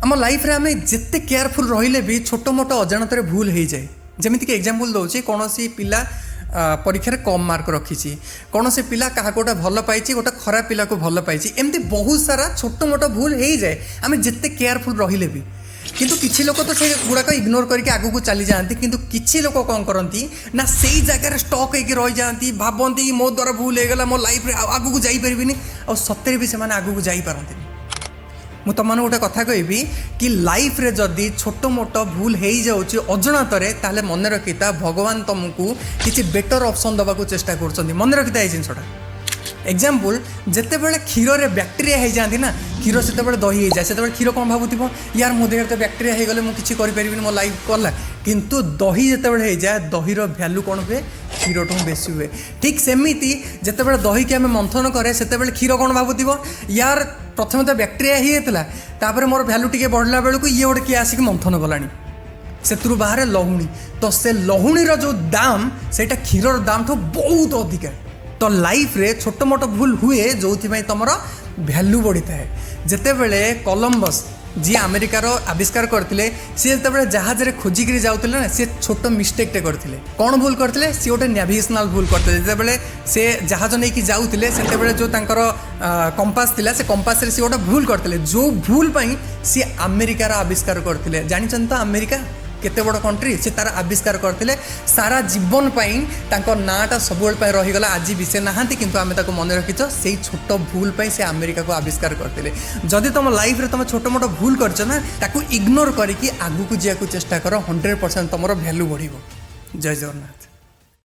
ଆମ ଲାଇଫ୍ରେ ଆମେ ଯେତେ କେୟାରଫୁଲ୍ ରହିଲେ ବି ଛୋଟ ମୋଟ ଅଜାଣତରେ ଭୁଲ ହେଇଯାଏ। ଯେମିତିକି ଏକ୍ଜାମ୍ପଲ୍ ଦେଉଛି, କୌଣସି ପିଲା ପରୀକ୍ଷାରେ କମ୍ ମାର୍କ ରଖିଛି, କୌଣସି ପିଲା କାହାକୁ ଗୋଟେ ଭଲ ପାଇଛି, ଗୋଟେ ଖରାପ ପିଲାକୁ ଭଲ ପାଇଛି। ଏମିତି ବହୁତ ସାରା ଛୋଟ ମୋଟ ଭୁଲ ହେଇଯାଏ ଆମେ ଯେତେ କେୟାରଫୁଲ୍ ରହିଲେ ବି। କିନ୍ତୁ କିଛି ଲୋକ ତ ସେଗୁଡ଼ାକ ଇଗ୍ନୋର କରିକି ଆଗକୁ ଚାଲିଯାଆନ୍ତି। କିନ୍ତୁ କିଛି ଲୋକ କ'ଣ କରନ୍ତି ନା, ସେଇ ଜାଗାରେ ଷ୍ଟକ୍ ହେଇକି ରହିଯାଆନ୍ତି, ଭାବନ୍ତି ମୋ ଦ୍ୱାରା ଭୁଲ ହେଇଗଲା, ମୋ ଲାଇଫ୍ରେ ଆଉ ଆଗକୁ ଯାଇପାରିବିନି। ଆଉ ସତରେ ବି ସେମାନେ ଆଗକୁ ଯାଇପାରନ୍ତିନି। ମୁଁ ତୁମମାନଙ୍କୁ ଗୋଟେ କଥା କହିବି କି ଲାଇଫ୍ରେ ଯଦି ଛୋଟ ମୋଟ ଭୁଲ ହେଇଯାଉଛି ଅଜାଣତରେ, ତାହେଲେ ମନେ ରଖିଥା, ଭଗବାନ ତୁମକୁ କିଛି ବେଟର୍ ଅପସନ୍ ଦେବାକୁ ଚେଷ୍ଟା କରୁଛନ୍ତି। ମନେ ରଖିଥା ଏଇ ଜିନିଷଟା। ଏକ୍ଜାମ୍ପଲ୍, ଯେତେବେଳେ କ୍ଷୀରରେ ବ୍ୟାକ୍ଟେରିଆ ହେଇଯାଆନ୍ତି ନା, କ୍ଷୀର ସେତେବେଳେ ଦହି ହେଇଯାଏ। ସେତେବେଳେ କ୍ଷୀର କ'ଣ ଭାବୁଥିବ? ୟାର, ମୋ ଦେହରେ ତ ବ୍ୟାକ୍ଟେରିଆ ହେଇଗଲେ, ମୁଁ କିଛି କରିପାରିବିନି, ମୋ ଲାଇଫ୍ ଗଲା। କିନ୍ତୁ ଦହି ଯେତେବେଳେ ହେଇଯାଏ, ଦହିର ଭ୍ୟାଲୁ କ'ଣ ହୁଏ? କ୍ଷୀରଠୁ ବେଶୀ ହୁଏ। ଠିକ୍ ସେମିତି ଯେତେବେଳେ ଦହିକି ଆମେ ମନ୍ଥନ କରେ, ସେତେବେଳେ କ୍ଷୀର କ'ଣ ଭାବୁଥିବ? ୟାର, ପ୍ରଥମେ ତ ବ୍ୟାକ୍ଟେରିଆ ହେଇଯାଇଥିଲା, ତାପରେ ମୋର ଭ୍ୟାଲୁ ଟିକେ ବଢ଼ିଲା ବେଳକୁ ଇଏ ଗୋଟେ କିଏ ଆସିକି ମନ୍ଥନ କଲାଣି, ସେଥିରୁ ବାହାରେ ଲହୁଣୀ। ତ ସେ ଲହୁଣୀର ଯେଉଁ ଦାମ, ସେଇଟା କ୍ଷୀରର ଦାମଠୁ ବହୁତ ଅଧିକା। ତ ଲାଇଫ୍ରେ ଛୋଟ ମୋଟ ଭୁଲ ହୁଏ, ଯେଉଁଥିପାଇଁ ତୁମର ଭ୍ୟାଲୁ ବଢ଼ିଥାଏ। ଯେତେବେଳେ କଲମ୍ବସ୍, ଯିଏ ଆମେରିକାର ଆବିଷ୍କାର କରିଥିଲେ, ସିଏ ଯେତେବେଳେ ଜାହାଜରେ ଖୋଜିକିରି ଯାଉଥିଲେ ନା, ସିଏ ଛୋଟ ମିଷ୍ଟେକ୍ଟେ କରିଥିଲେ। କ'ଣ ଭୁଲ କରିଥିଲେ? ସିଏ ଗୋଟେ ନ୍ୟାଭିଗେସନାଲ୍ ଭୁଲ କରିଥିଲେ। ଯେତେବେଳେ ସେ ଜାହାଜ ନେଇକି ଯାଉଥିଲେ, ସେତେବେଳେ ଯେଉଁ ତାଙ୍କର କମ୍ପାସ୍ ଥିଲା, ସେ କମ୍ପାସରେ ସିଏ ଗୋଟେ ଭୁଲ କରିଥିଲେ, ଯେଉଁ ଭୁଲ ପାଇଁ ସିଏ ଆମେରିକାର ଆବିଷ୍କାର କରିଥିଲେ। ଜାଣିଛନ୍ତି ତ ଆମେରିକା କେତେ ବଡ଼ କଣ୍ଟ୍ରି? ସେ ତାର ଆବିଷ୍କାର କରିଥିଲେ। ସାରା ଜୀବନ ପାଇଁ ତାଙ୍କ ନାଁଟା ସବୁବେଳେ ପାଇଁ ରହିଗଲା। ଆଜି ବି ସେ ନାହାନ୍ତି, କିନ୍ତୁ ଆମେ ତାକୁ ମନେ ରଖିଛ। ସେଇ ଛୋଟ ଭୁଲ ପାଇଁ ସେ ଆମେରିକାକୁ ଆବିଷ୍କାର କରିଥିଲେ। ଯଦି ତୁମ ଲାଇଫ୍ରେ ତୁମେ ଛୋଟ ମୋଟ ଭୁଲ କରିଛ ନା, ତାକୁ ଇଗ୍ନୋର କରିକି ଆଗକୁ ଯିବାକୁ ଚେଷ୍ଟା କର। 100% ତୁମର ଭ୍ୟାଲୁ ବଢ଼ିବ। ଜୟ ଜଗନ୍ନାଥ।